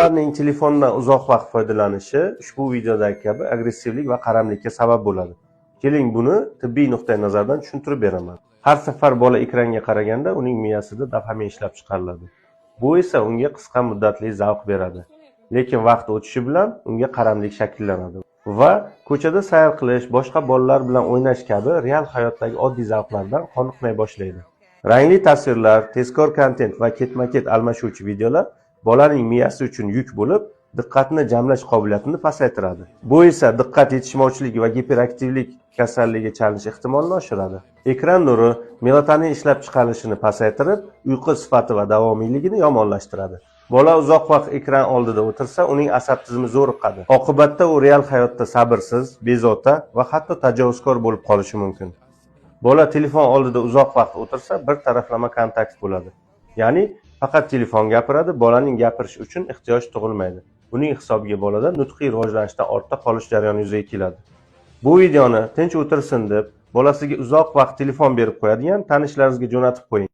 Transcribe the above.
Bolalarning telefondan uzoq vaqt foydalanishi ushbu videodagi kabi agressivlik va qaramlikka sabab bo'ladi. Keling, buni tibbiy nuqtai nazardan tushuntirib beraman. Har safar bola ekranga qaraganda, uning miyasida dopamin ishlab chiqariladi. Bu esa unga qisqa muddatli zavq beradi. Lekin vaqt o'tishi bilan unga qaramlik shakllanadi va ko'chada sayr qilish, boshqa bolalar bilan o'ynash kabi real hayotdagi oddiy zavqlardan qoniqmay boshlaydi. Rangli tasvirlar, tezkor kontent va ketma-ket almashuvchi videolar bolaning miyasi uchun yuk bo'lib, diqqatni jamlash qobiliyatini pasaytiradi. Bu esa diqqat yetishmovchiligi va giperaktivlik kasalligiga chalinish ehtimolini oshiradi. Ekran nuri melatonin ishlab chiqarilishini pasaytirib, uyqu sifati va davomiyligini yomonlashtiradi. Bola uzoq vaqt ekran oldida o'tirsa, uning asab tizimi zo'riqadi. Oqibatda u real hayotda sabrsiz, bezovta va hatto tajovuzkor bo'lib qolishi mumkin. Bola telefon oldida uzoq vaqt o'tirsa, bir taraflama kontakt bo'ladi. Ya'ni faqat telefon gapiradi, bolaning gapirishi uchun ehtiyoj tug'ilmaydi. Buning hisobiga bolada nutqiy rivojlanishdan ortda qolish jarayoni yuzaga keladi. Bu videoni tinch o'tirsin deb bolasiga uzoq vaqt telefon berib qo'yadigan tanishlaringizga jo'natib qo'ying.